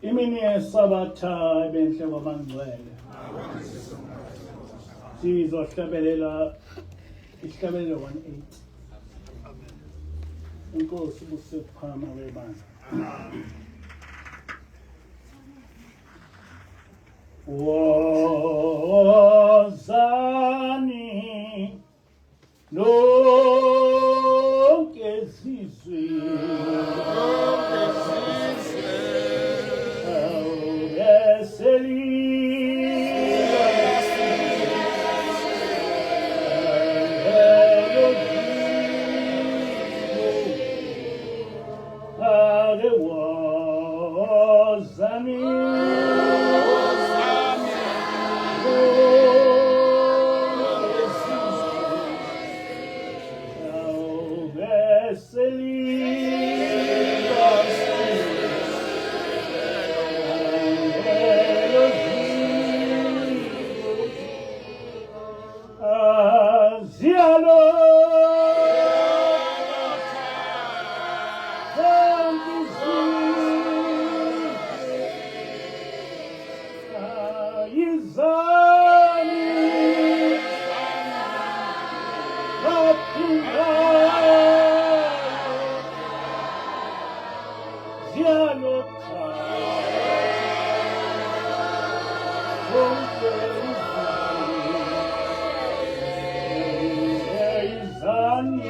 Imini yeSabatha ebenhle kwabangcwele. Sizohlabelela ihlabelelo 180. Inkosi busekuphakama kwebandla. Wozani nonke zizwe Nonke zizwe. Wozani. Izani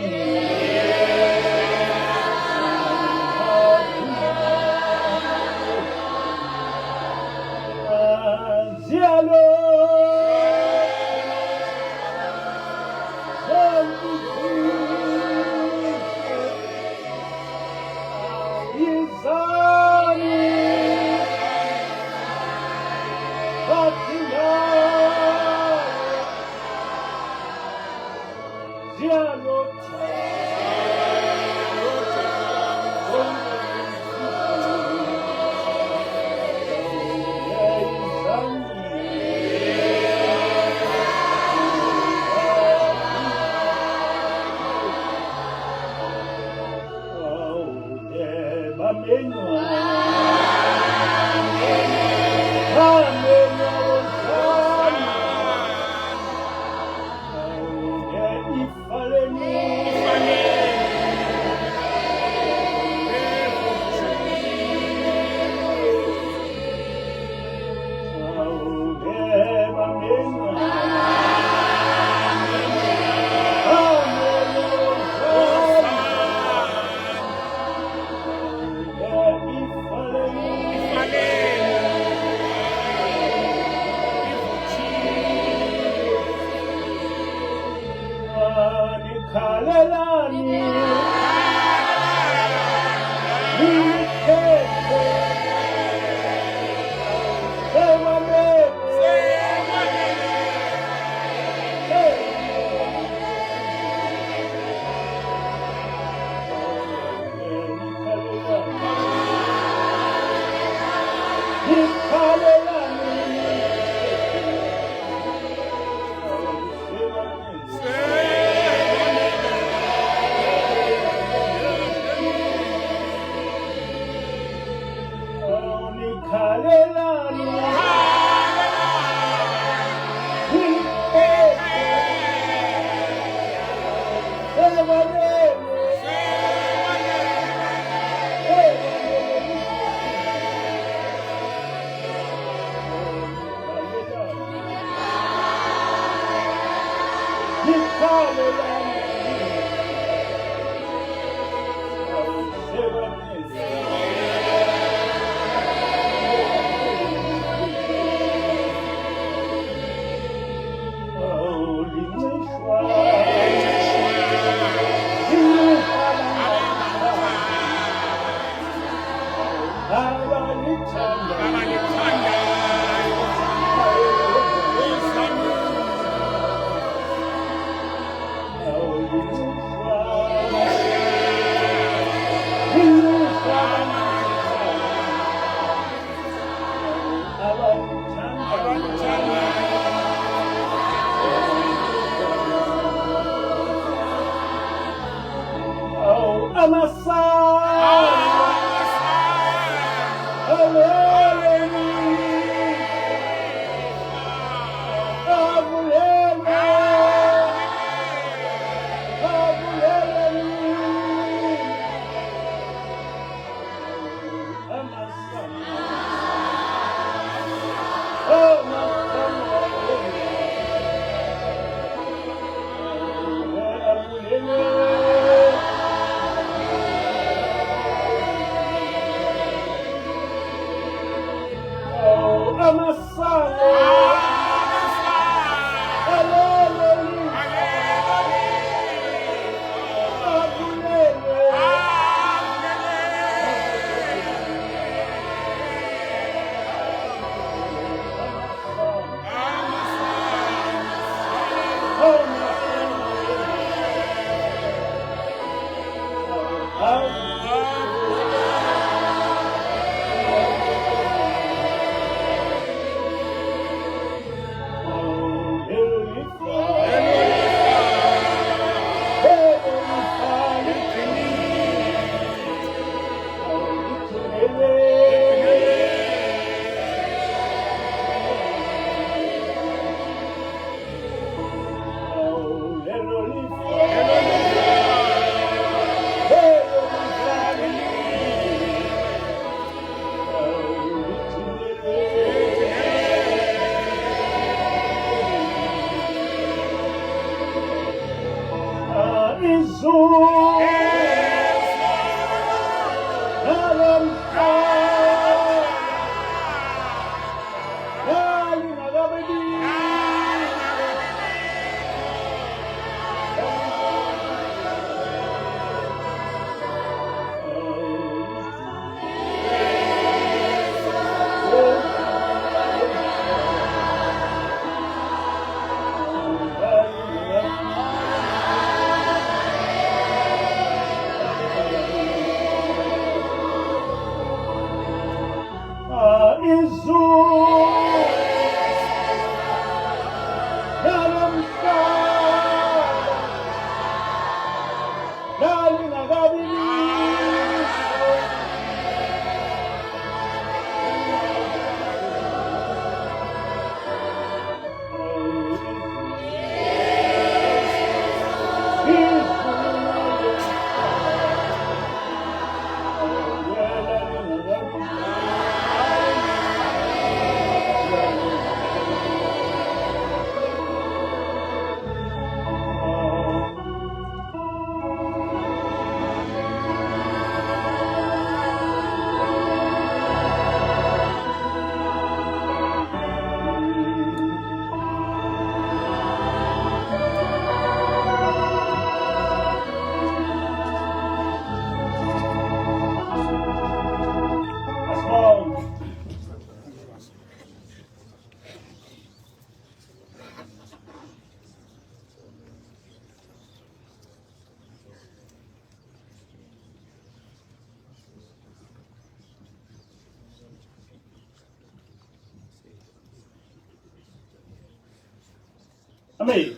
Amen.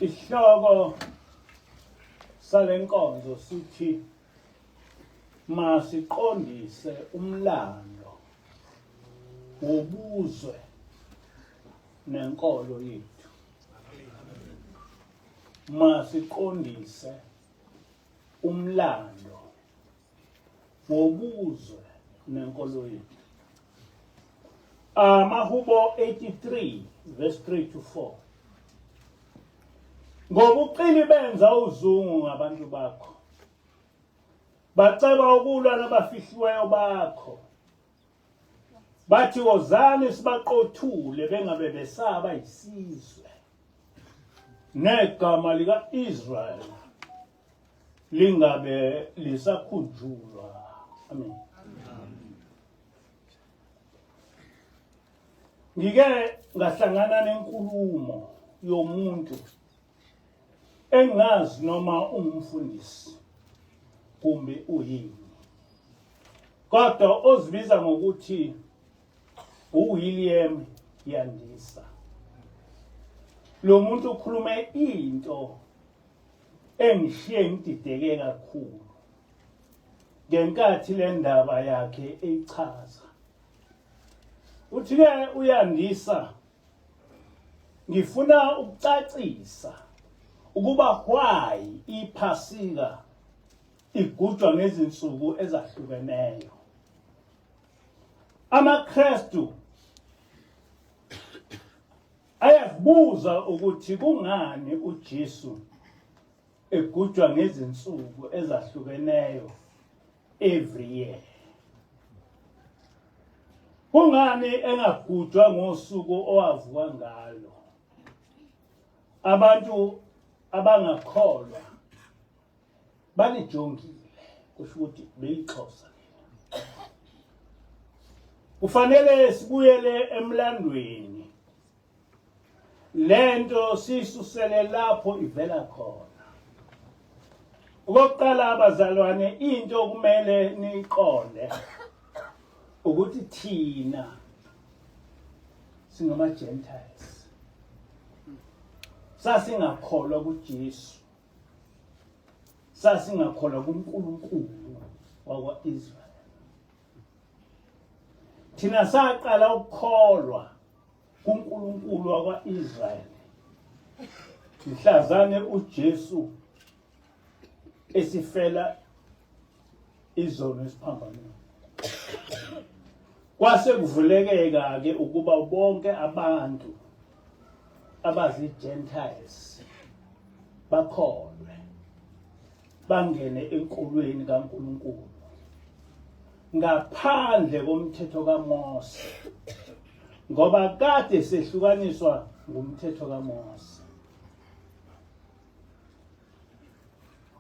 Isihloko salenkonzo sithi masiqondise umlando wobuzwe nenkolo yethu. Masiqondise umlando wobuzwe nenkolo yethu. Amahubo 83 verse 3 to 4. Ngobuqili benza uzungu ngabantu bakho. Baceba ukulwa nabafihliweyo bakho. Bathi wozani sibaqothule bengabe besaba isizwe. Negama lika-Israel lingabe lisakhunjulwa. Amen. Ngike ngahlangana nenkulumo yomuntu engazi noma ungumfundisi kumbe uyini kodwa ozibiza ngokuthi uWilliam Yandisa. Lo muntu ukhulume into engishiye ngidideke kakhulu ngenkathi le ndaba yakhe eyichaza. Uthi-ke uyandisa ngifuna ukucacisa ukuba why iphasika igujwa ngezinsuku ezahlukeneyo. AmaKristu ayazibuza ukuthi kungani uJesu egujwa ngezinsuku ezahlukeneyo every year. Kungani engagujwa ngosuku owavuka ngalo? Abantu abangakholwa balijongile kusho ukuthi beyixhosa lena. Kufanele sibuyele emlandweni lento sisusele lapho ivela khona. Okokuqala abazalwane into okumele niyiqonde ukuthi thina singama Gentiles sasingakholwa kuJesu sasingakholwa kuNkulunkulu wakwa-Israyeli. Thina saqala ukukholwa kuNkulunkulu wakwa-Israyeli mhlazane uJesu esifela izono esiphambanweni. Kwase kuvulekeka ke ukuba bonke abantu abazi-Gentiles bakholwe bangene enkolweni kaNkulunkulu ngaphandle komthetho kaMose ngoba kade sehlukaniswa ngumthetho kaMose.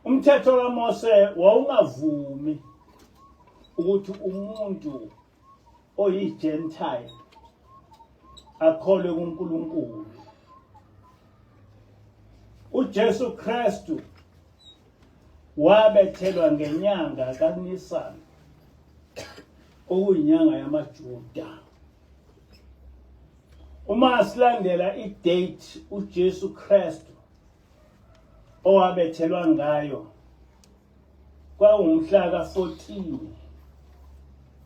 Umthetho kaMose wawungavumi ukuthi umuntu oyi-Gentile akholwe kuNkulunkulu. UJesu Kristu wabethelwa ngenyanga kaNisan okuyinyanga yamaJuda. Uma silandela i-date uJesu Kristu owabethelwa ngayo kwawumhla ka-14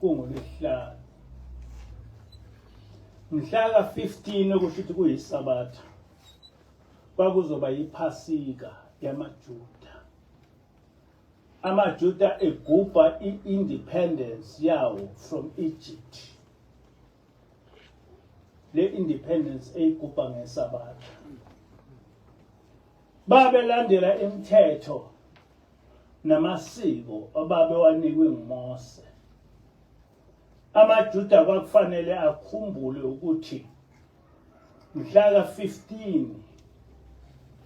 kungoLwesihlanu mhla ka-15 okusho ukuthi kuyisabatha kwakuzoba yiphasika yamaJuda. AmaJuda egubha i-independence yawo from Egypt. Le independence eyigubha ngesabatha. Babelandela imithetho namasiko ababewanikwe nguMose. AmaJuda kwakufanele akhumbule ukuthi mhla ka-15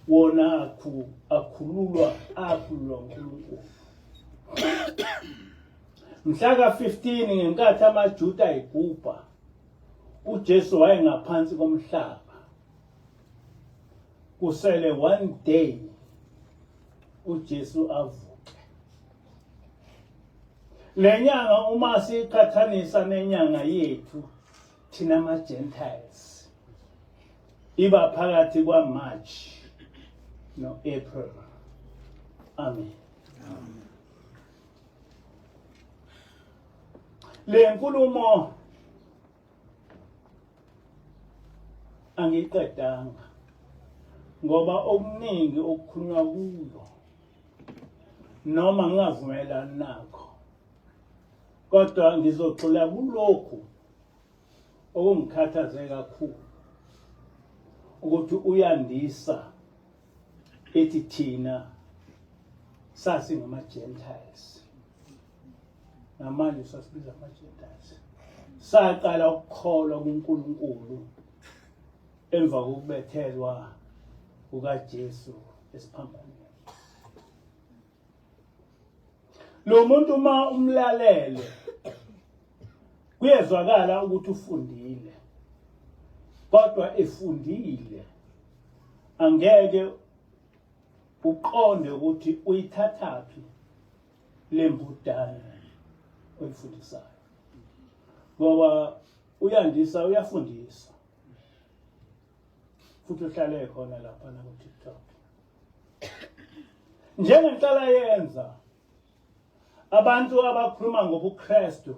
wona akhululwa akhululwa uNkulunkulu. Mhla ka-15 ngenkathi amaJuda egubha uJesu wayengaphansi komhlaba kusele one day uJesu avuke. Le nyanga uma siyiqhathanisa nenyanga yethu thina ama-Gentiles iba phakathi kwa-March no-April. Amen. Amen. Le nkulumo angiqedanga ngoba okuningi okukhulunywa kuyo noma ngingavumelani nakho kodwa ngizogxila kulokhu okungikhathaze kakhulu ukuthi uyandisa ethi thina sasingama-gentiles namanje sasibiza ama-gentiles saqala ukukholwa kuNkulunkulu emva kokubethelwa kukaJesu esiphambanweni. Lo muntu uma umlalele kuyezwakala ukuthi ufundile kodwa efundile angeke uqonde ukuthi uyithathaphi lembudane oyifundisayo ngoba uyandisa uyafundisa. Futhi uhlale khona lapha na ku TikTok. Njengenhlala yenza abantu abakhuluma ngobuKristu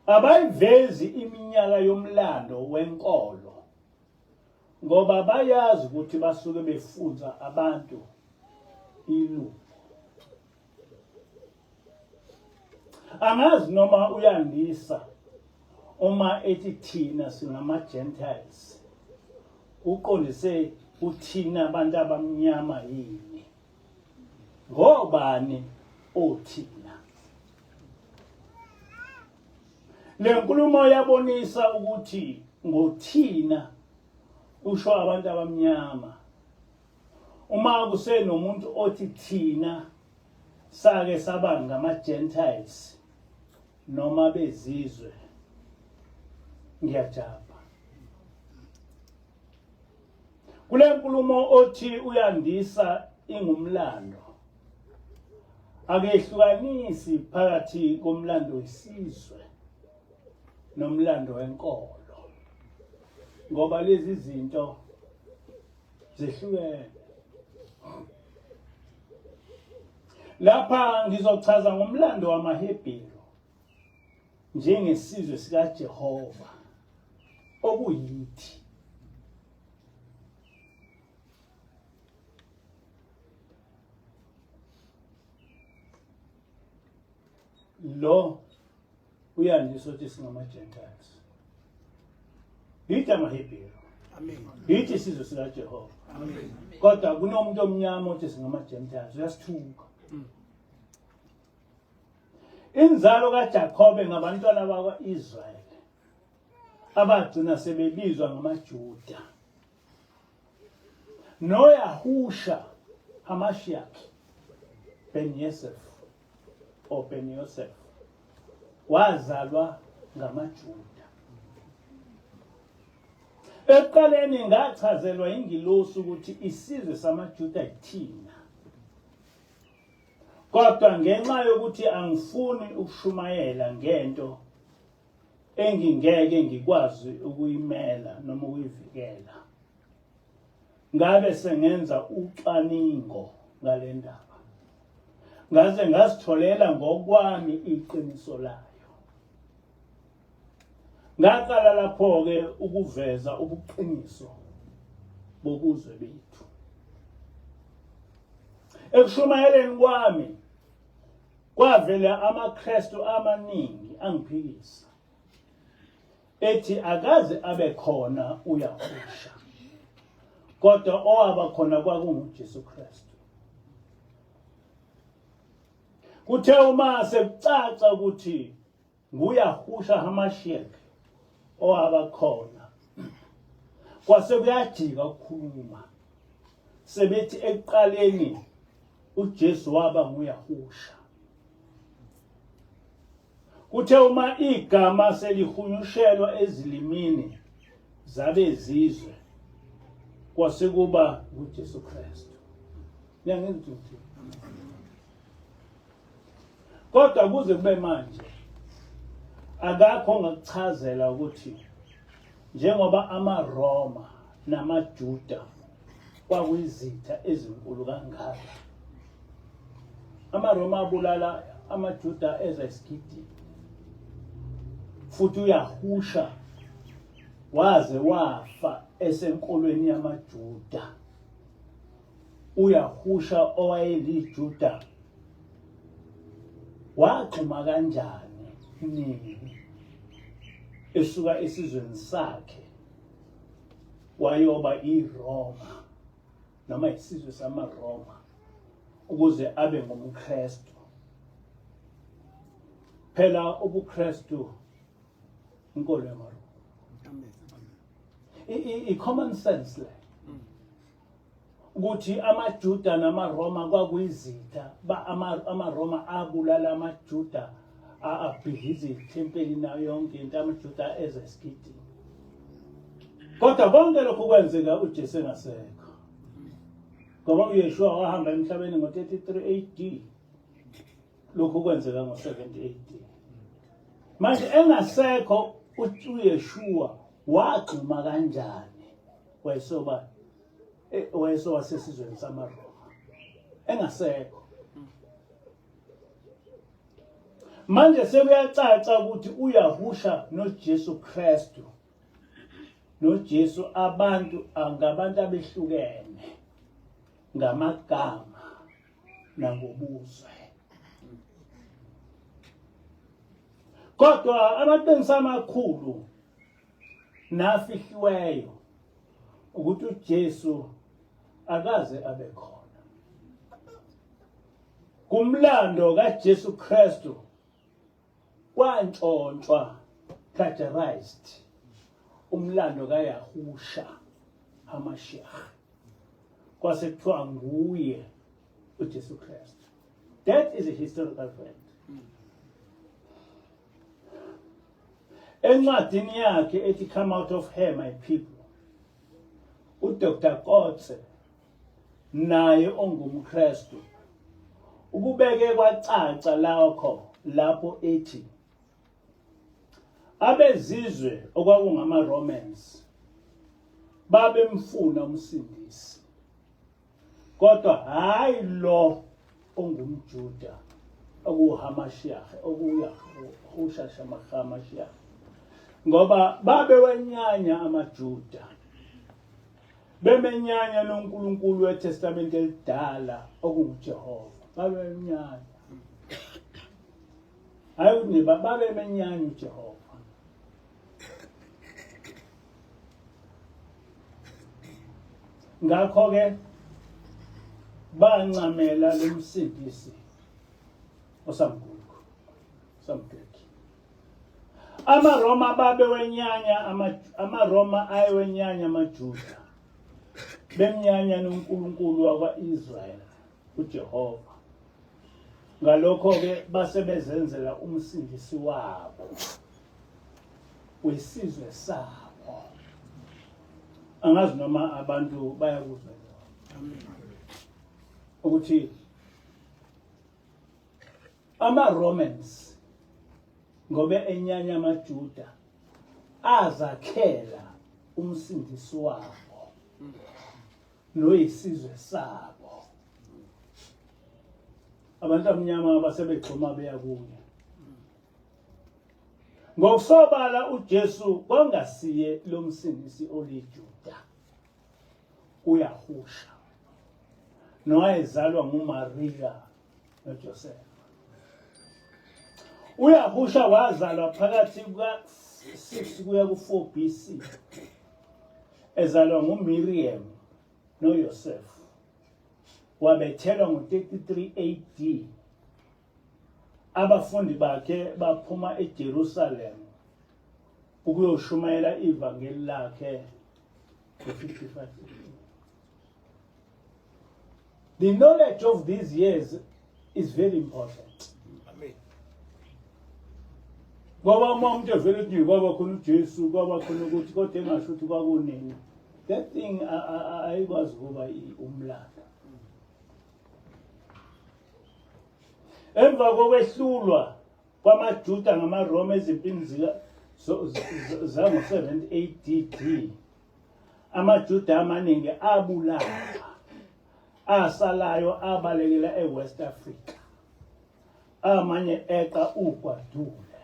abayivezi iminyaka yomlando wenkolo ngoba bayazi ukuthi basuke befunza abantu ilungu. Angazi noma uyandisa uma ethi thina singama Gentiles uqondise uthina abantu abamnyama yini ngobani othina Le nkulumo yabonisa ukuthi ngothina usho abantu abamnyama. Uma kusenomuntu othi thina sake saba ngama-Gentiles noma bezizwe ngiyajabha. Kule nkulumo othi uyandisa ingumlando akehlukanisi phakathi komlando wesizwe nomlando wenkolo ngoba lezi zinto zehlukene. Lapha ngizochaza ngomlando wamaHebheru njengesizwe sikaJehova okuyithi. Lo uyandisa ukuthi singama-Gentiles. Yithi amaHebheru. Amen. Yithi isizwe sikaJehova. Amen. Kodwa kunomuntu omnyama othi singama-Gentiles, uyasithuka. Inzalo kaJakobe ngabantwana bakwa-Israyeli abagcina sebebizwa ngamaJuda. NoYahusha HaMashiach Ben Yosef or Ben Yosef wazalwa ngamaJuda. Ekuqaleni ngachazelwa ingilosi ukuthi isizwe samaJuda yithina. Kodwa ngenxa yokuthi angifuni ukushumayela ngento engingeke ngikwazi ukuyimela noma ukuyivikela, ngabe sengenza ucwaningo ngale ndaba, ngaze ngazitholela ngokwami iqiniso layo. Ngaqala lapho-ke ukuveza ubuqiniso bobuzwe bethu. Ekushumayeleni kwami kwavela amaKristu amaningi angiphikisa ethi akaze abe khona uYahusha kodwa owaba khona kwakunguJesu Kristu. Kuthe uma sekucaca ukuthi nguYahusha HaMashiach owaba khona kwase kuyajika ukukhuluma sebethi ekuqaleni uJesu waba nguYahusha. Kuthe uma igama selihunyushelwa ezilimini zabezizwe kwase kuba nguJesu Kristu. Niyangizwa ukuthi Kodwa kuze kube manje akakho ongakuchazela ukuthi njengoba amaRoma namaJuda kwakuyizitha ezinkulu kangaka amaRoma abulala amaJuda eza esigidini futhi uyahusha waze wafa esenkolweni yamaJuda uYahusha owayeliJuda waxhuma kanjani nini esuka esizweni sakhe wayoba iRoma noma isizwe samaRoma ukuze abe ngumKristu phela ubuKristu inkolo yamaRoma Amen. I-common sense le ukuthi amaJuda namaRoma kwakuyizitha amaRoma abulala amaJuda abhidliza ithempeli nayo yonke into amaJuda eza esigidini kodwa konke lokhu kwenzeka uJesu engasekho ngoba uYeshua wahamba emhlabeni ngo-33 AD lokhu kwenzeka ngo-70 AD manje engasekho uYeshua. Wagxuma kanjani wayesoba eh, wayesoba sesizweni samaRoma engasekho. Manje sekuyacaca ukuthi uYahusha noJesu Kristu noJesu abantu angabantu abehlukene ngamagama nangobuzwe. Kodwa amaqiniso amakhulu nafihliweyo ukuthi uJesu akaze abe khona. Kumlando kaJesu Kristu kwantshontshwa plagiarized umlando kaYahusha HaMashiach kwase kuthiwa nguye uJesu Kristu. That is a historical fact. Encwadini yakhe ethi Come Out of Her My People, uDr Kotze naye ongumKristu ukubeke kwacaca lakho lapho ethi abezizwe okwakungama Romans babemfuna umsindisi kodwa hayi lo ongumJuda okuhamashiach okuyahushasha mahamashiach ngoba babewenyanya amaJuda bemenyanya noNkulunkulu weTestamente elidala okunguJehova babemenyanya hayi ukuthi babemenyanya uJehova ngakho-ke bancamela lo msindisi osamgugu osamgreki amaRoma babewenyanya amaRoma ayewenyanya amaJuda bemnyanya noNkulunkulu wakwa-Israyeli uJehova ngalokho-ke base bezenzela umsindisi wabo wesizwe sabo angazi noma abantu bayakuzwa ukuthi ama-Romans ngoba enyanya amaJuda azakhela umsindisi wabo noyisizwe sabo abantu abamnyama basebegxuma beya kuye Ngokusobala uJesu kwangasiye lo msindisi oliJuda uYahusha nowayezalwa nguMariya noJosefa. UYahusha wazalwa phakathi kuka-6 kuya ku-4 BC ezalwa nguMiriam noYosefu. Wabethelwa ngo-33 AD Abafundi bakhe baphuma eJerusalem ukuyoshumayela ivangeli lakhe ngo-55 The knowledge of these years is very important. Amen. Ngoba uma umuntu evele uthi kwaba khona uJesu kwaba khona ukuthi kodwa engasho ukuthi kwakunini. That thing ayikwazi ukuba umlando. Emva kokwehlulwa kwamaJuda ngamaRoma ezimpini zango-78 AD, amaJuda amaningi abulawa, asalayo abalekela eWest Africa, amanye eqa ugwadule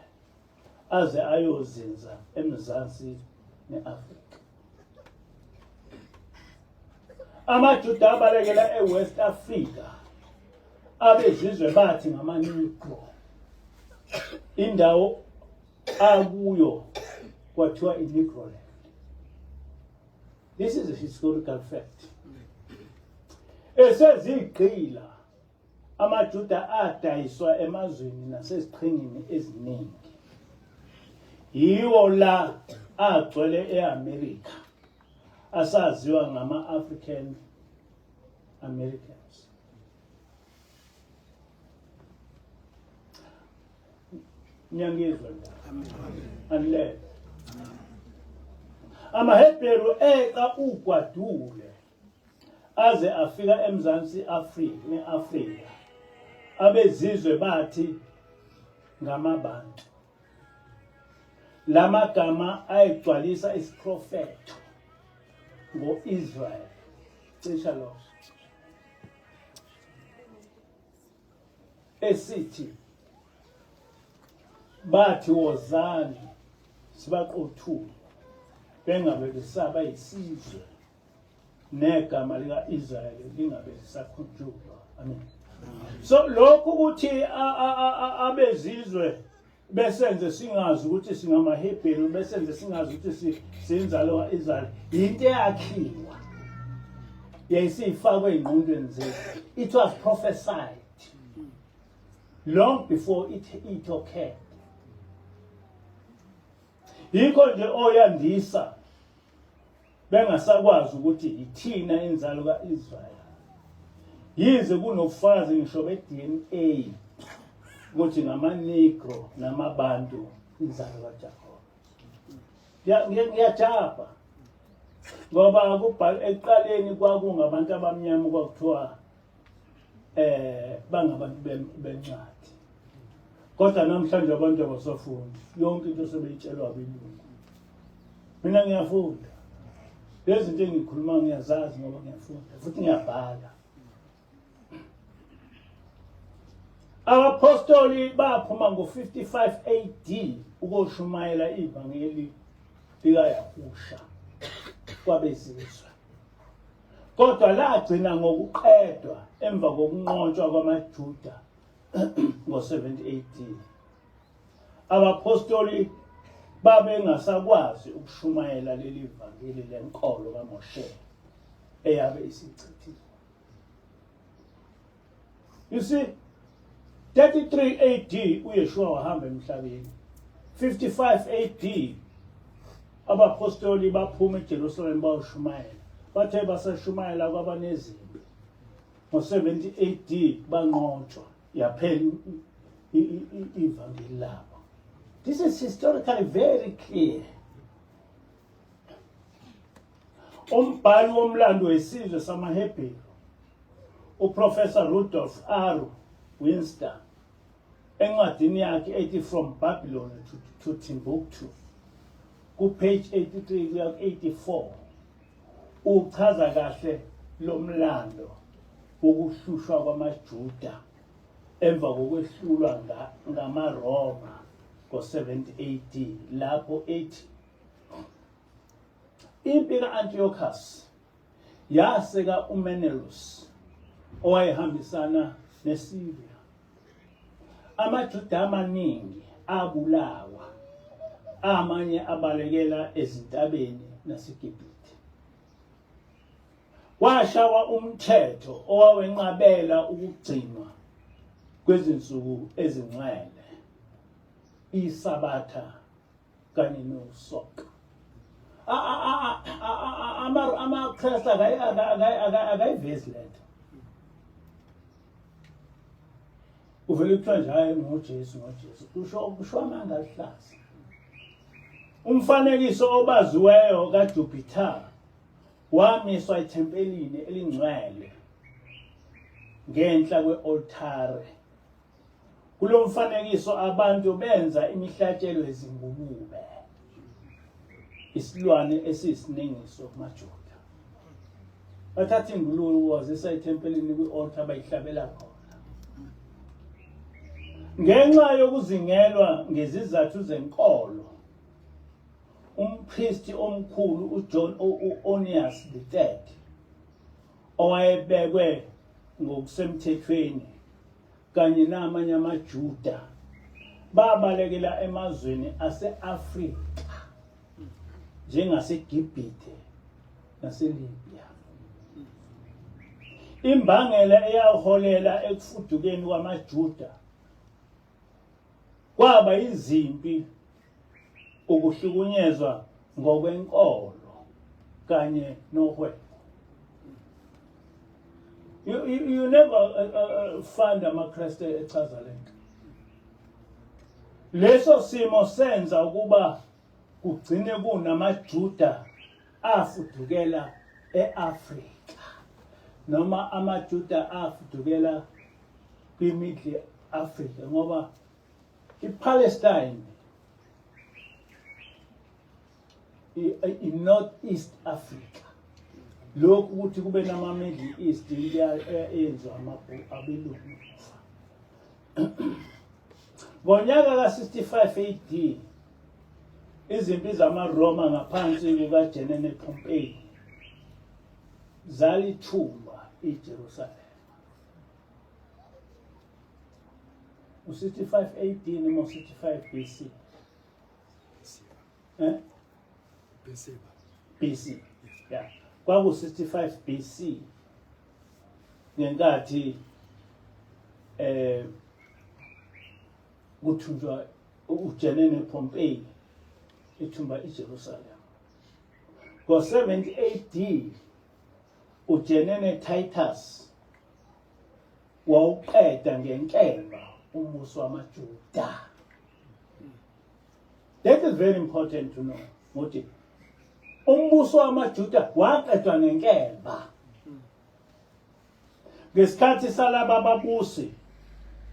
aze ayozinza eMzansi ne-Afrika. AmaJuda abalekela eWest Africa abezizwe bathi ngamaNegro. Indawo akuyo kwathiwa iNegroland. This is a historical fact. Esezigqila AmaJuda adayiswa emazweni naseziqhingini eziningi. Yiwo la agcwele e-Amerika asaziwa ngama-African Americans. Niyangizwa la? Anilele. AmaHebheru eqa ugwadule aze afika eMzansi Afrika neAfrika abezizwe bathi ngamabantu. Lamagama ayegcwalisa isiprofetho ngo-Israel. Cisha lokho. Esithi bathi wozani sibaqothule bengabe besaba yisizwe negama lika-Israyeli lingabe lisakhunjulwa. Amen. So lokhu ukuthi abezizwe besenze singazi ukuthi singamaHebheru besenze singazi ukuthi siyinzalo ka-Israyeli yinto eyakhiwa yayisiyifakwe ey'ngqondweni zethu. It was prophesied long before it occurred. Yikho nje oyandisa bengasakwazi ukuthi yithina inzalo ka-Israyeli yize kunobufakazi ngisho be-DNA ukuthi ngama-Negro namaBantu inzalo kaJakobe. Ngiyajabha ngoba ekuqaleni kwakungabantu abamnyama kwakuthiwa bangabantu bencwadi, kodwa namhlanje abantu abasafundi, yonke into sebeyitshelwa abelungu. Mina ngiyafunda lezi zinto engikhuluma ngiyazazi ngoba ngiyafunda futhi ngiyabhala. Abapostoli baphuma ngo-55 AD ukoshumayela ivangeli likaYahusha kwabezizwe, kodwa lagcina ngokuqedwa emva kokunqotshwa kwamaJuda ngo-70 AD. Abapostoli babengasakwazi ukushumayela leli vangeli lenkolo kaMoshe eyabe isichithiwe. You see, 33 AD uYeshua wahamba emhlabeni. 55 AD abapostoli baphuma eJerusalem bayoshumayela. Bathe basashumayela kwabanezimpi. Ngo-70 AD banqotshwa, yaphela ivangeli labo. This is historically very clear. Umbhali womlando wesizwe samaHebheru uProfessor Rudolf R. Winster encwadini yakhe ethi From Babylon to Timbuktu ku-page 83 kuya ku-84 uchaza kahle lo mlando wokuhlushwa kwamaJuda emva kokwehlulwa ngamaRoma ngo-70 AD lapho ethi impi ka-Antiochus yaseka uMenelus owayehambisana neSyria. AmaJuda amaningi abulawa, amanye abalekela ezintabeni naseGibhithe. Kwashawa umthetho owawenqabela ukugcinwa kwezinsuku ezingcwele, iSabatha kanye nosoka. AmaKrestu akayivezi lento. Uvele kuthiwa nje hayi ngoJesu ngoJesu, kusho amanga aluhlaza. Umfanekiso obaziweyo kaJupiter wamiswa ethempelini elingcwele ngenhla kwe-altare. Kulo mfanekiso abantu benza imihlatshelo yezingulube, isilwane esiyisinengiso kumaJuda. Bathatha ingulube wazisa ethempelini kwi-altar bayihlabela khona. Ngenxa yokuzingelwa ngezizathu zenkolo, umpristi omkhulu uJohn u-Onias III owayebekwe ngokusemthethweni kanye namanye amaJuda babalekela emazweni ase-Afrika njengaseGibhithe naseLibya. Imbangela eyaholela ekufudukeni kwamaJuda kwaba izimpi, ukuhlukunyezwa ngokwenkolo kanye nohwebo. You never find amaKristu echaza lento. Leso simo senza ukuba kugcine kunamaJuda afudukela eAfrika noma amaJuda afudukela kwi-Middle Africa, ngoba iPalestine i-North East Africa. Lokhu ukuthi kube nama-Middle East into eyenziwa abelungu. Ngonyaka ka-65 AD izimpi zamaRoma ngaphansi kukaJenene Pompey zalithumba iJerusalema. U-65 AD noma u-65 BC? Eh? BC. BC. Yeah. Kwaku-65 BC ngenkathi eh kuthunjwa uJenene Pompey ethumba iJerusalem. Ngo-70 AD uJenene Titus wawuqeda ngenkemba umbuso wamaJuda. That is very important to know. Ngothi umbuso wamaJuda waqedwa ngenkemba. Ngesikhathi salaba babusi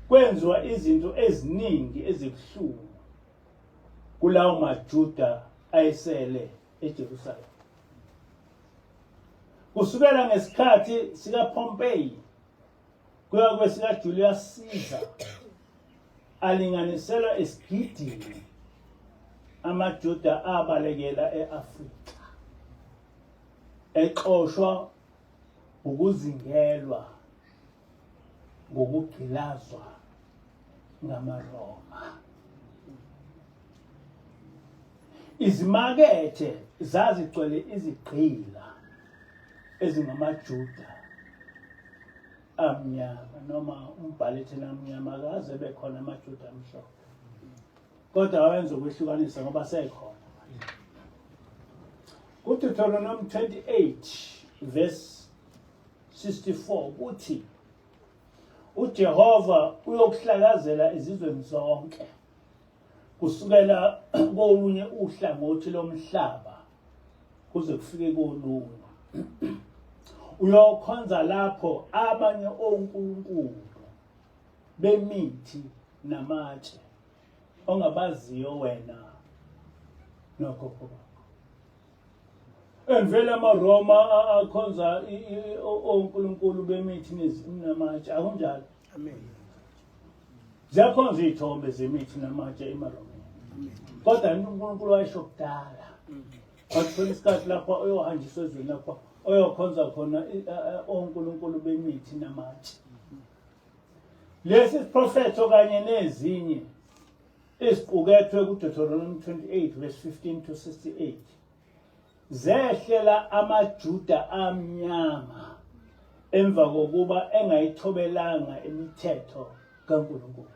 kwenziwa izinto eziningi ezibuhlungu kulawo maJuda ayesele eJerusalema. Kusukela ngesikhathi sikaPompey kuya kwesikaJulius Caesar alinganiselwa esigidini amaJuda abalekela e-Afrika exoshwa ukuzingelwa ngokugqilazwa ngamaRoma. Izimakethe zazigcwele izigqila ezingamaJuda amnyama noma umbhali thina amnyama akaze bekhona amaJuda amhlophe kodwa wayenza ukwehlukanisa ngoba sekhona kuDeuteronomy 28 verse 64 kuthi uJehova uyokuhlakazela ezizweni zonke kusukela kolunye uhlangothi lomhlaba kuze kufike kolunye uyokhonza lapho abanye onkulunkulu bemithi namatshe ongabaziyo wena nokhokho bakho. Emvela amaRoma akhonza onkulunkulu bemithi namatshe akunjalo? Amen. Ziyakhonza iy'thombe zemithi namatshe emaRomeni. Kodwa uNkulunkulu wayesho kudala. Wathola isikhathi lapho oyohanjiswa ezweni lapho oyokhonza khona onkulunkulu bemithi namatshe. Lesi siprofetho kanye nezinye eziqukethwe kuDeuteronomy 28 verse 15 to 68 zehlela amaJuda amnyama emva kokuba engayithobelanga imithetho kaNkulunkulu.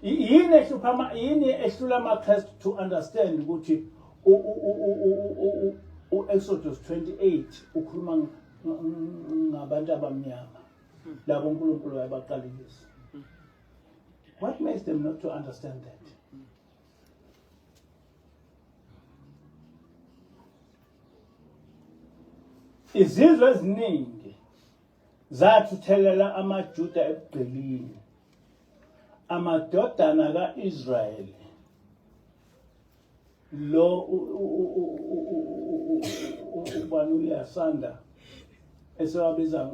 Yini ehlupha yini ehlula amaKristu to understand ukuthi u-Exodus 28 ukhuluma ngabantu abamnyama labo uNkulunkulu wayebaqalekisa. What makes them not to understand that? Izizwe eziningi zathuthelela amaJuda ebugqilini. Amadodana ka-Israyeli lo ubani uLiyasanda esewabiza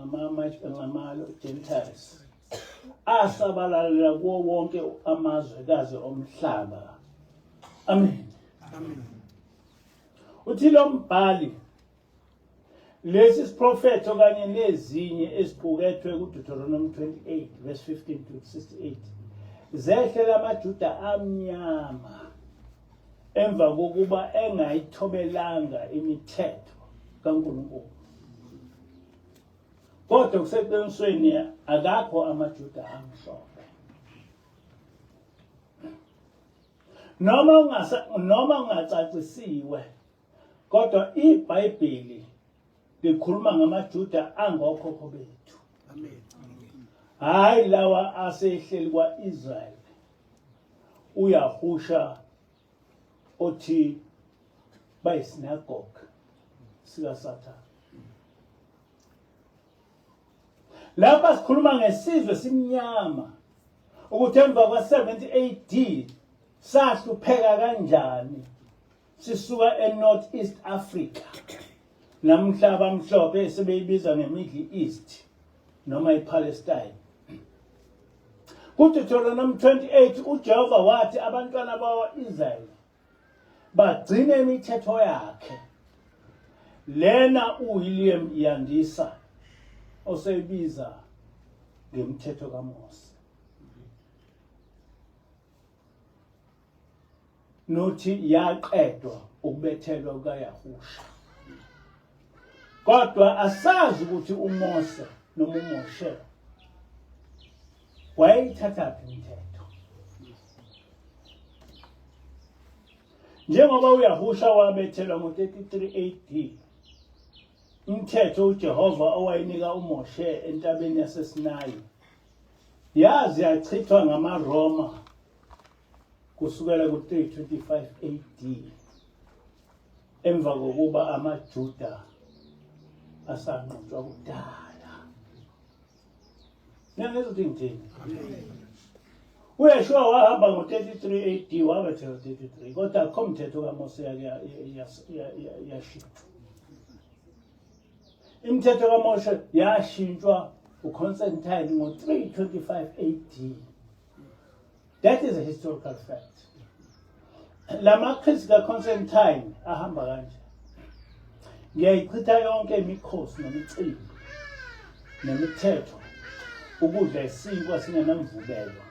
ngama-Gentiles asabalalela kuwo wonke amazwekazi omhlaba. Amen. Amen. Uthi lo mbhali lesi siprofetho kanye nezinye eziqukethwe kuDeuteronomy 28 verse 15 to 68 zehlela amaJuda amnyama emva kokuba engayithobelanga imithetho kaNkulunkulu. Kodwa kuseqinisweni akakho amaJuda amhlophe. Noma ungasa noma ungacacisiwe kodwa iBhayibheli likhuluma ngamaJuda angokhokho bethu. Amen. Hayi lawa asehleli kwaIsrael. Uyahusha othi bayisinagogue sikaSathane. Lapha sikhuluma ngesizwe simnyama ukuthi emva kwa-70 AD Sahlupheka kanjani sisuka eNorth East Africa namhla abamhlophe esebeyibiza ngeMiddle East noma iPalestine. KuDeuteronomy 28 uJehova wathi abantwana bakwa-Israyeli bagcine imithetho yakhe. Lena uWilliam Yandisa oseyibiza ngemithetho kaMose. Nothi yaqedwa ukubethelwa kukaYahusha. Kodwa asazi ukuthi uMose noma uMoshe wayeyithathaphi imithetho. Njengoba uYahusha wabethelwa ngo-33 AD, umthetho uJehova owayinika uMoshe entabeni yaseSinayi yaze yachithwa ngamaRoma kusukela ku-325 AD emva kokuba amaJuda asanqotshwa kudala. Niyangizwa ukuthi ngithini? UYeshua wahamba ngo-33 AD wabethelwa 33 kodwa akukho mthetho kaMose yake yashintshwa. Imithetho kaMoshe yashintshwa uConstantine ngo-325 AD. That is a historical fact. LamaKristu kaConstantine ahamba kanje. Ngiyayichitha yonke imikhosi nemicimbi nemithetho ukudla isinkwa singenamvubelo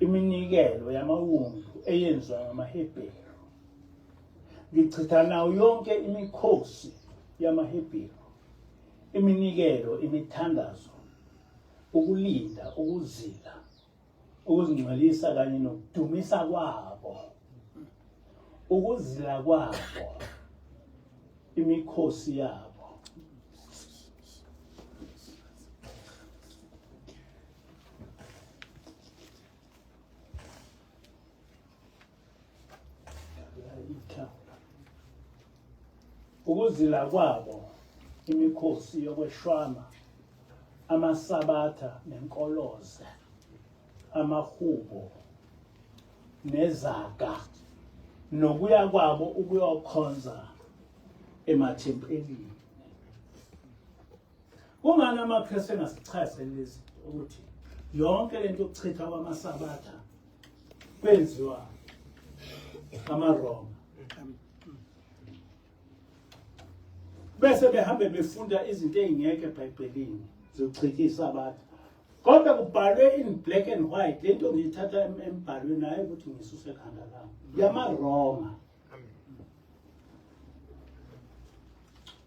iminikelo yamawundlu eyenziwa ngamaHebheru ngichitha nawo yonke imikhosi yamaHebheru iminikelo imithandazo ukulinda ukuzila ukuzingcwelisa kanye nokudumisa kwabo ukuzila kwabo imikhosi yabo Ukuzila kwabo imikhosi yokweshwama, amasabatha nenkoloze, amahubo nezaga nokuya kwabo ukuyokhonza emathempelini. Kungani amaKristu engasichazeli lezi ukuthi yonke lento yokuchithwa kwamasabatha kwenziwa amaRoma bese behambe befunda izinto ey'ngekho ebhayibhelini zokuchitha isabatha kodwa kubhalwe in black and white le nto ngiyithatha embhalweni hhayi ukuthi ngisuse ekhanda lami yamaroma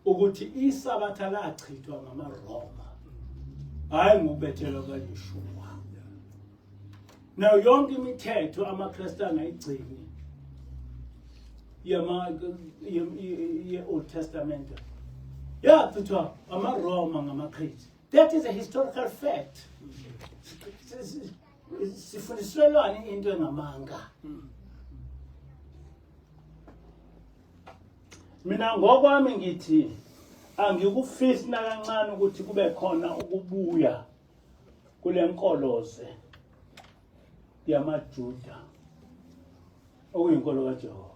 ukuthi isabatha lachithwa ngamaRoma hayi ngokubethelwa kaYeshua. Now yonke imithetho amaKristu angayigcini yama ye-Old Testament yachithwa amaRoma ngamaKristu. That is a historical fact. Sifundiswelwani into engamanga? Mina ngokwami ngithi angikufisi nakancane ukuthi kube khona ukubuya kule nkoloze yamaJuda okuyinkolo kaJehova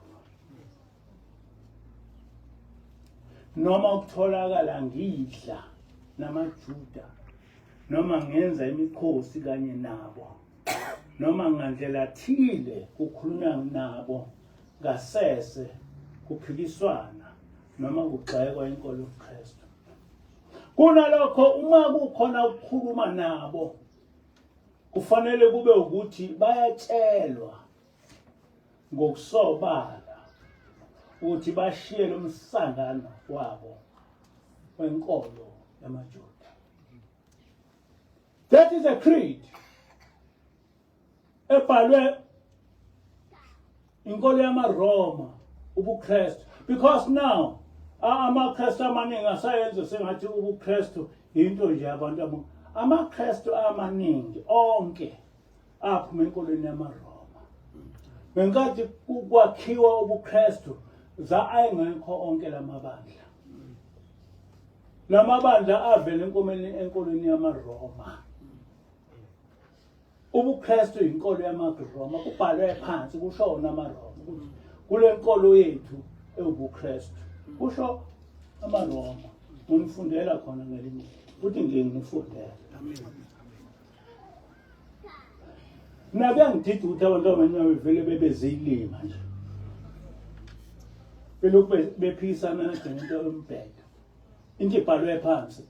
noma ukutholakala ngidla namaJuda noma ngenza imikhosi kanye nabo noma ngandlela thile kukhulunywa nabo ngasese kuphikiswana noma kugxekwa inkolo yobuKristu. Kunalokho uma kukhona ukukhuluma nabo kufanele kube ukuthi bayatshelwa ngokusobala ukuthi bashiye lo msangano wabo wenkolo yamaJuda. That is a creed ebhalwe inkolo yamaRoma ubuKristu because now amaKristu amaningi asayenza sengathi ubuKristu into nje abantu abo amaKristu amaningi onke aphuma enkolweni yamaRoma ngenkathi kwakhiwa ubuKristu za ayengekho onke lamabandla lamabandla avela enkomeni enkolweni yamaRoma. UbuKristu inkolo yamaRoma, kubhalwe phansi kusho wona amaRoma ukuthi kule nkolo yethu ewubuKristu kusho amaRoma. Nginifundela khona ngelinye futhi ngiye nginifundele. Mina kuyangidida ukuthi abantu abamnyama bevele bebe zilima nje. Belokhu bephikisana nje ngento yombhedo. Into ibhalwe phansi.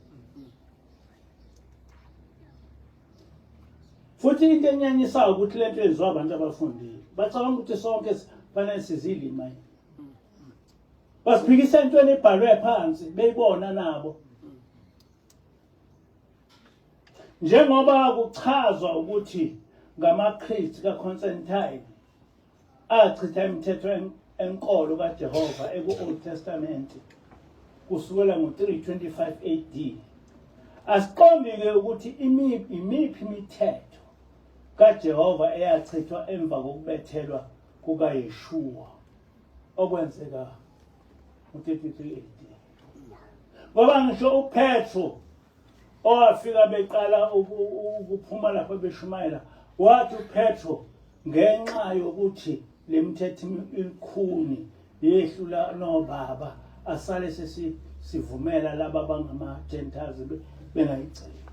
Futhi into enyanyisayo ukuthi lento yenziwa abantu abafundile. Bacabanga ukuthi sonke fanele sizilima yini. Basiphikisa entweni ebhalwe phansi beyibona nabo. Njengoba kuchazwa ukuthi ngamaKristu kaConstantine achitha imithetho enkolo kaJehova eku-Old Testament kusukela ngo-325 AD. Asiqondi-ke ukuthi imiphi imithetho kaJehova eyachithwa emva kokubethelwa kukaYeshua okwenzeka ngo-33 AD. Ngoba ngisho uPetru owafika beqala ukuphuma lapho beshumayela wathi uPetro ngenxa yokuthi lemithetho ilikhuni yehlula nobaba asale sesivumela laba abangama Gentiles bengayigcini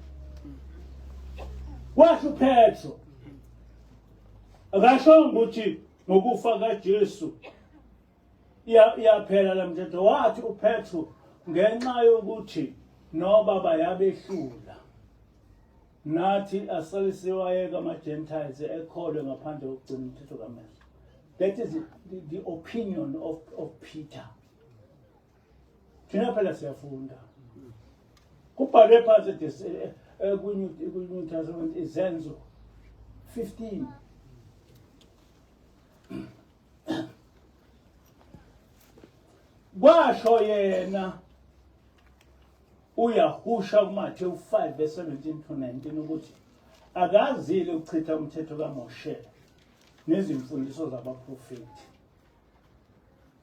washo uPetro akashongo ukuthi ngokufa kaJesu iyaphela la mthetho wathi uPetru ngenxa yokuthi nobaba yabehlula nathi asale siwayeka ama-gentiles ekholwe ngaphandle kokugcina umthetho kaMose. That is the opinion of Peter. Thina phela siyafunda. Kubhalwe phansi eh, eh, kwi-New Testament izenzo 15. Kwasho yena uYahusha kuMathewu 5 verse 17 to 19 ukuthi akazile ukuchitha umthetho kaMoshe nezimfundiso zabaprofethi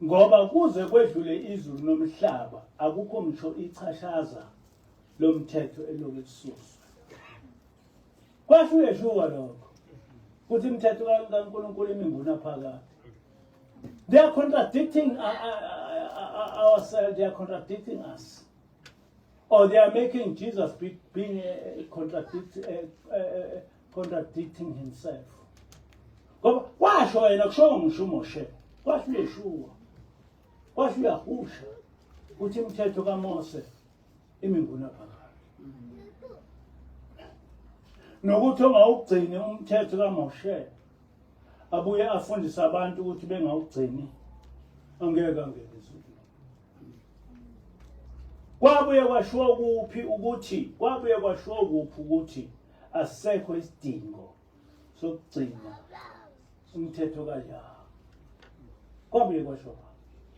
ngoba kuze kwedlule izulu nomhlaba akukho ngisho ichashaza lomthetho eloke lisuswe. Kwasho uYeshua lokho ukuthi imithetho kaNkulunkulu imi ngunaphakade. They are contradicting ourselves, they are contradicting us. Or they are making Jesus be, being contradict, contradicting himself. Ngoba kwasho yena kusho ngisho uMoshe, kwasho uYeshua, kwasho uYahusha ukuthi imithetho kaMose imi ngunaphakade. Nokuthi ongawugcini umthetho kaMoshe abuye afundise abantu ukuthi bengawugcini angeke angene ezulwini. Kwabuye kwashiwo kuphi ukuthi kwabuye kwashiwo kuphi ukuthi asisekho isidingo sokugcina umthetho kaYah. Kwabuye kwashiwo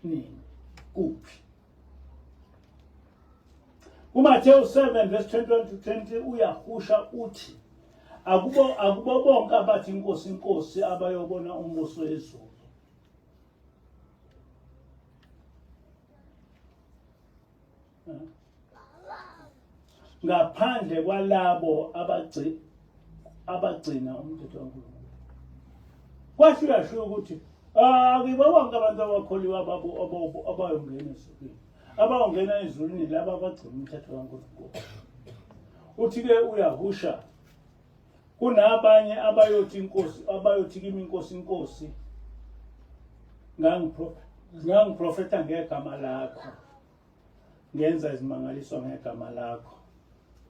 nini kuphi? KuMathewu 7 verse 21 to 20 uyahusha uthi akubo akubo bonke abathi inkosi inkosi abayobona umbuso wezulu. Ngaphandle kwalabo abagcina abagcina umthetho kaNkulunkulu. Kwasho uyasho ukuthi akuyibo bonke abantu abakholiwe abayongena ezulwini. Abayongena ezulwini laba abagcina umthetho kaNkulunkulu. Uthi-ke uyahusha kunabanye abayothi inkosi abayothi kimi inkosi inkosi ngangiprofetha ngegama lakho ngenza izimangaliso ngegama lakho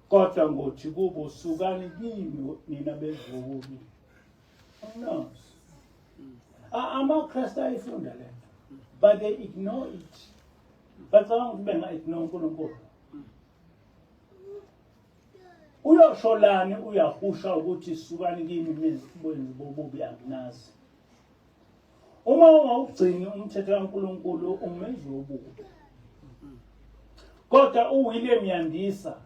kodwa ngothi kubo sukani kimi nina bezobubi anginazi amaKristu ayifunda le nto but they ignore it bacabanga ukuthi benga-ignore uNkulunkulu uyosholani uyahusha ukuthi sukani kimi benzi bobubi anginazi Uma ungawugcini umthetho kaNkulunkulu ungumenzi wobubi. Kodwa uWilliam Yandisa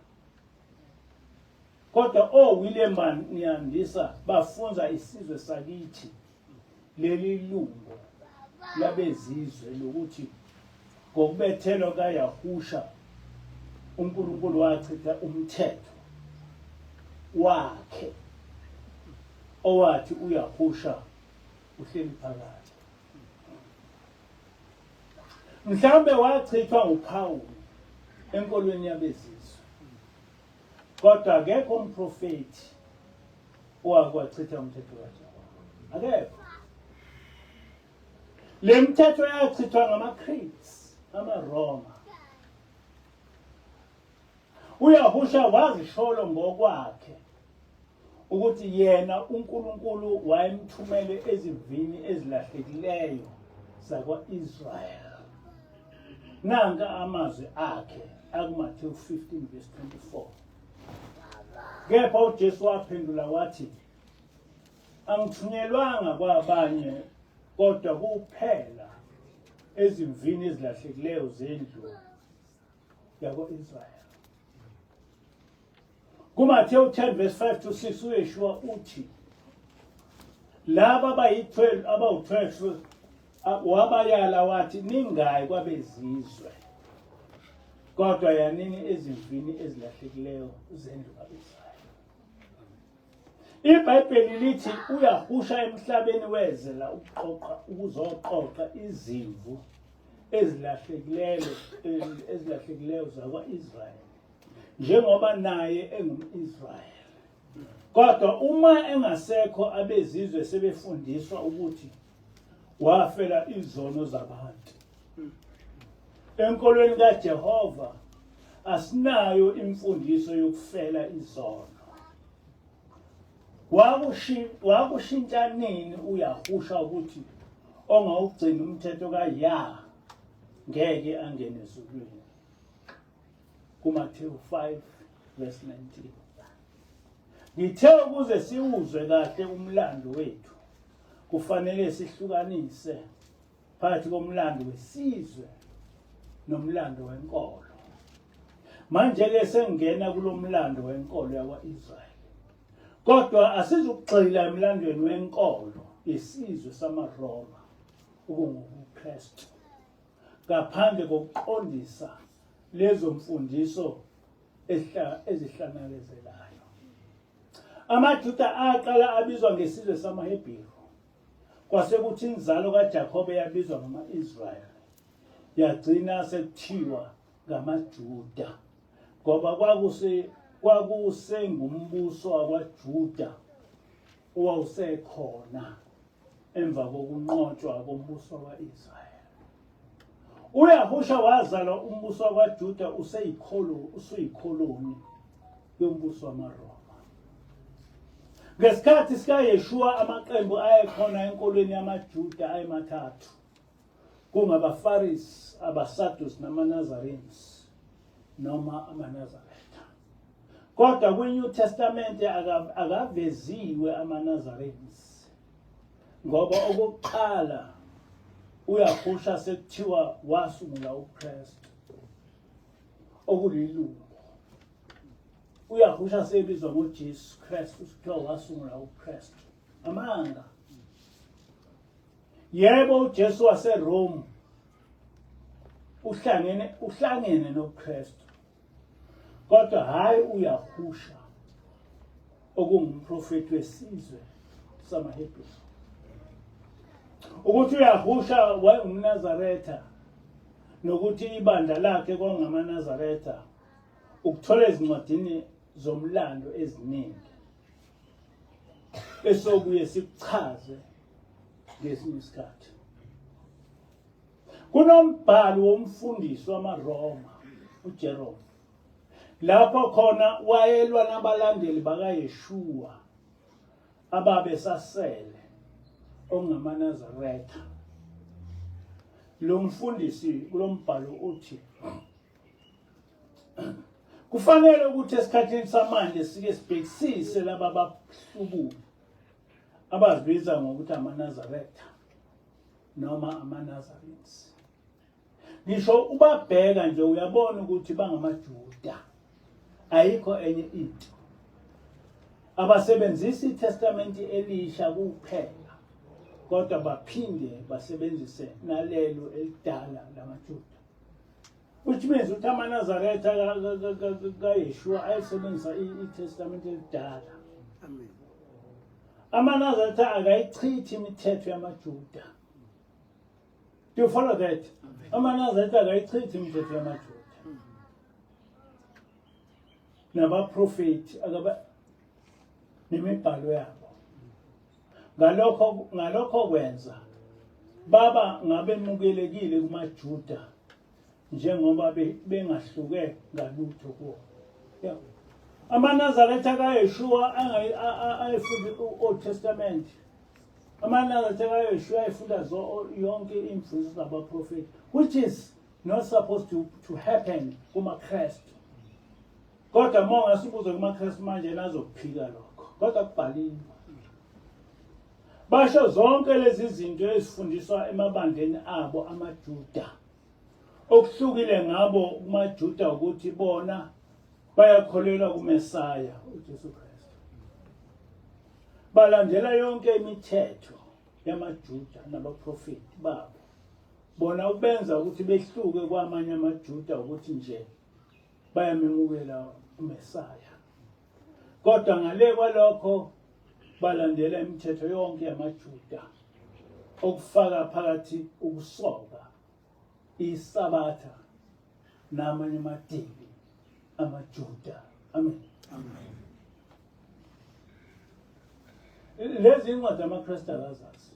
kodwa oWilliam Yandisa bafunza isizwe sakithi leli lungo labezizwe lokuthi ngokubethelwa kaYahusha uNkulunkulu wachitha umthetho wakhe. owathi uyahusha uhleli phakathi. Mhlawumbe wachithwa nguPawulu enkolweni yabezizwe. Kodwa akekho umprofethi owakwachitha umthetho kaJehova. Akekho. Le mthetho yachithwa ngamaCretes, amaRoma. UYahusha wazisholo ngokwakhe ukuthi yena uNkulunkulu wayemthumele ezimvini ezilahlekileyo zakwa-Israel. Nanka amazwi akhe akuMathewu 15 verse 24. Kepha uJesu waphendula wathi, Angithunyelwanga kwabanye kodwa kuphela ezimvini ezilahlekileyo zendlu yakwa-Israyeli. KuMathewu 10 verse 5 to 6 uYeshua uthi laba abayi-12 abawu-12 wabayala wathi ningayi kwabezizwe kodwa yanini ezimvini ezilahlekileyo zendlu ka-Israyeli. IBhayibheli lithi uyahusha emhlabeni wezela ukuqoqa ukuzoqoqa izimvu ezilahlekileyo ezilahlekileyo zakwa-Israyeli njengoba naye engum-Israyeli. Kodwa uma engasekho abezizwe sebefundiswa ukuthi wafela izono zabantu. Enkolweni kaJehova asinayo imfundiso yokufela izono. Wakushintsha nini uYahusha ukuthi ongawugcini umthetho kaYah ngeke angene ezulwini? KuMathewu 5 verse 19. Ngithe ukuze siwuzwe kahle umlando wethu kufanele sihlukanise phakathi komlando wesizwe nomlando wenkolo. Manje-ke sengingena kulo mlando wenkolo yakwa-Israyeli. Kodwa asizukugxila emlandweni wenkolo yesizwe samaRoma okungubuKristu ngaphandle kokuqondisa lezo mfundiso ezihlanakezelayo. AmaJuda aqala abizwa ngesizwe samaHebheru Kwase kuthi inzalo kaJakobe yabizwa ngama-Israyeli, yagcina sekuthiwa ngamaJuda, ngoba kwakuse kwakusengumbuso wakwaJuda owawusekhona emva kokunqotshwa kombuso wakwa-Israyeli. UYahusha wazalwa umbuso wakwaJuda useyikholo usuyikholoni yombuso wamaRoma. Ngesikhathi sikaYeshua amaqembu ayekhona enkolweni yamaJuda ayemathathu, kungabaFarisi, abaSadusi namaNazarenes noma amaNazaretha. Kodwa kwi-New Testament akaveziwe amaNazarenes ngoba okokuqala uYahusha sekuthiwa wasungula ubuKristu okulilungu uyahusha sebizwa ngoJesu Kristu kuthiwa wasungula ubuKristu amanga yebo uJesu waseRome uhlangene uhlangene nobuKristu kodwa hayi uyahusha okungumprofeti wesizwe samaHebheru ukuthi uyahusha wayengumNazaretha nokuthi ibandla lakhe kwangamaNazaretha ukuthola ezincwadini zomlando eziningi esobuye sikuchaze ngesinye isikhathi. Kunombhalo womfundisi wamaRoma uJerome lapho khona wayelwa nabalandeli bakaYeshua ababesasele okungamaNazaretha. Lo mfundisi kulombhalo uthi kufanele ukuthi esikhathini samanje sike sibhekisise laba bahlubuli abazibiza ngokuthi amaNazaretha noma amaNazarenes. Ngisho ubabheka nje uyabona ukuthi bangamaJuda, ayikho enye into. Abasebenzisi iTestamente elisha kuphela, kodwa baphinde basebenzise nalelo elidala lamaJuda. Which means ukuthi amaNazaretha kaYeshua ayesebenzisa iTestamente elidala. Amen. AmaNazaretha akayichithi imithetho yamaJuda. Do you follow that? AmaNazaretha akayichithi imithetho yamaJuda. Nabaprofeti akaba nemibhalo yabo. Ngalokho ngalokho kwenza baba ngabemukelekile kumaJuda njengoba bengahluke ngalutho kuwo. Yeah. AmaNazaretha kaYeshua ayefunda i-Old Testament. AmaNazaretha kaYeshua ayefunda yonke imfundiso zabaprofeti, which is not supposed to happen kumaKristu. Kodwa uma ungasibuza kumaKristu manje nazokuphika lokho. Kodwa kubhaliwe. Basho zonke lezi zinto ezifundiswa emabandleni abo amaJuda. Okuhlukile ngabo kumaJuda ukuthi bona bayakholelwa kuMesaya uJesu Kristu. Balandela yonke imithetho yamaJuda nabaprofeti babo. Bona ukubenza ukuthi behluke kwamanye amaJuda ukuthi nje bayamemukela uMesaya. Kodwa ngale kwalokho balandela imithetho yonke yamaJuda okufaka phakathi ukusoka, iSabatha namanye amadili amaJuda. Amen. Amen. Lezi incwadi amaKristu akazazi.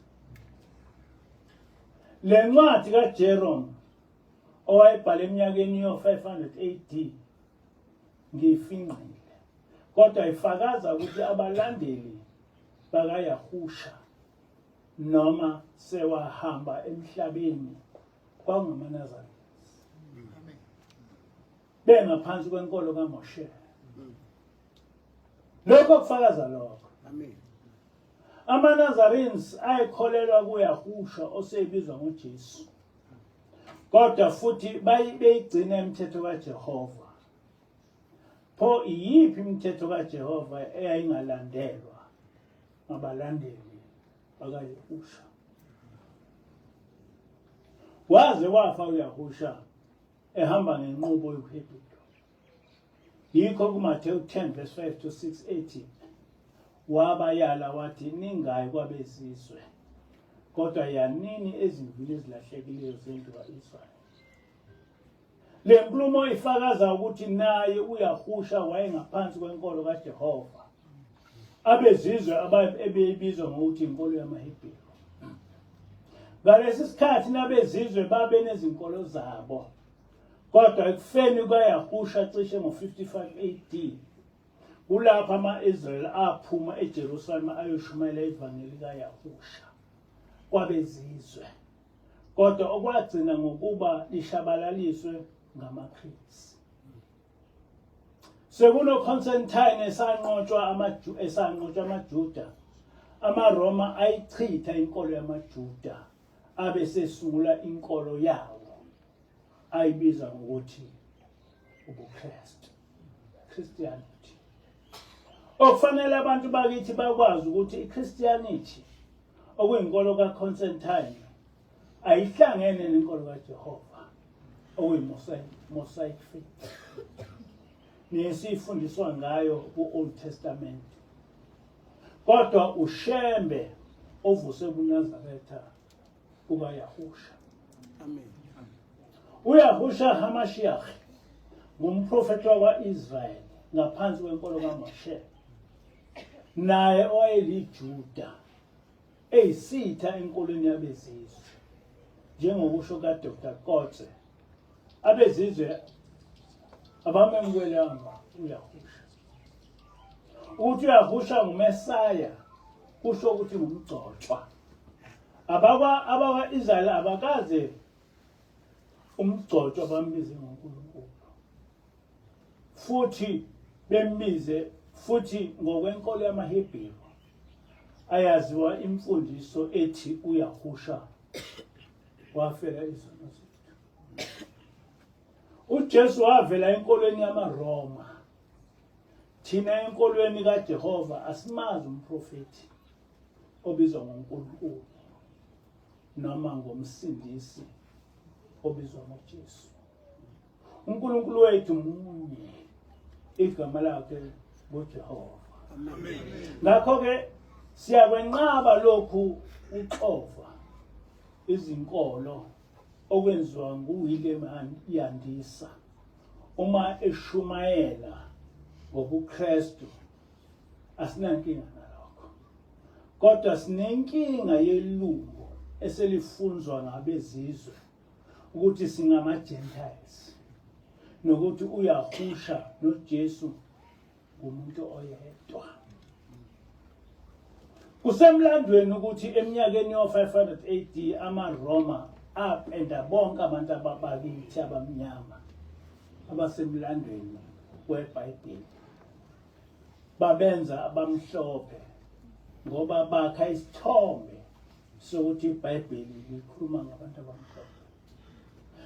Le ncwadi kaJerome owayebhala eminyakeni yo-500 AD ngiyifingqile kodwa ifakaza ukuthi abalandeli bakaYahusha noma sewahamba emhlabeni kwakungamaNazaretha bengaphansi kwenkolo kaMoshe. Lokho kufakaza lokho. Amen. AmaNazarenes ayekholelwa kuYahusha osebizwa ngoJesu. Kodwa futhi beyigcina imithetho kaJehova. Pho iyiphi imithetho kaJehova eyayingalandelwa ngabalandeli bakaYahusha? Waze wafa uYahusha ehamba ngenqubo yobuHebheru. Yikho kuMathewu 10 verse 5 to 6 ethi wabayala wathi ningayi kwabezizwe kodwa yanini ezimvini ezilahlekileyo zendlu ka-Israyeli. Le nkulumo ifakaza ukuthi naye uYahusha wayengaphansi kwenkolo kaJehova. Abezizwe ebeyibizwa ngokuthi inkolo yamaHebheru. Ngalesi sikhathi nabezizwe babenezinkolo zabo. Kodwa ekufeni kukaYahusha cishe ngo-55 AD, kulapho ama-Israyeli aphuma eJerusalema ayoshumayela ivangeli likaYahusha kwabezizwe. Kodwa okwagcina ngokuba lishabalaliswe ngamaKristu. SekunoConstantine esanqotshwa amaJu esanqotshwa amaJuda, amaRoma ayichitha inkolo yamaJuda abe sesungula inkolo yawo ayibiza ngokuthi ubuKristu, Christianity. Okufanele abantu bakithi bakwazi ukuthi iChristianity okuyinkolo kaConstantine ayihlangene nenkolo kaJehova okuyi-Mosaic faith nesiyifundiswa ngayo ku-Old Testament kodwa uShembe ovuse kuNazaretha kukaYahusha. Amen. UYahusha HaMashiach ngumprofethi wakwa-Israyeli ngaphansi kwenkolo kaMoshe naye owayeliJuda eyisitha enkolweni yabezizwe njengokusho kaDr Kotze abezizwe abamemukelanga uYahusha ukuthi uYahusha nguMesaya kusho ukuthi ngumgcotshwa abakwa abakwa-Israyeli abakaze umgcotshwa bambize ngoNkulunkulu futhi bembize futhi ngokwenkolo yamaHebheru ayaziwa imfundiso ethi uYahusha wafela izono zethu. UJesu wavela enkolweni yamaRoma. Thina enkolweni kaJehova asimazi umprofethi obizwa ngoNkulunkulu noma ngomsindisi obizwa ngoJesu. uNkulunkulu wethu munye, igama lakhe nguJehova. Ngakho-ke Siyakwenqaba lokhu uxova izinkolo okwenziwa nguWilliam Yandisa uma eshumayela ngobuKristu asinankinga nalokho kodwa sinenkinga yelungu eselifunzwa ngabezizwe ukuthi singama-gentiles nokuthi uyahusha noJesu ngumuntu oyedwa. Kusemlandweni ukuthi eminyakeni yo-500 AD amaRoma apenda bonke abantu ababakithi abamnyama abasemlandweni weBhayibheli babenza abamhlophe ngoba bakha isithombe sokuthi iBhayibheli likhuluma ngabantu abamhlophe.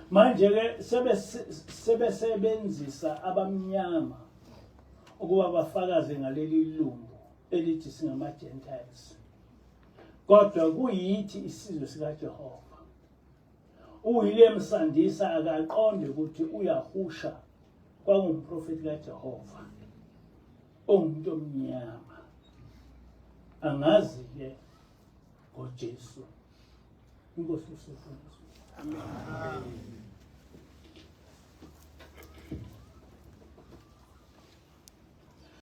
Manje ke sebesebenzisa abamnyama ukuba bafakaze ngaleli lungu elithi singama-Gentiles. Kodwa kuyithi isizwe sikaJehova. UWilliam Sandisa akaqonde ukuthi uyahusha kwangumprofethi kaJehova ongumuntu omnyama. Angazi-ke ngoJesu. Inkosi usifundise. Amen.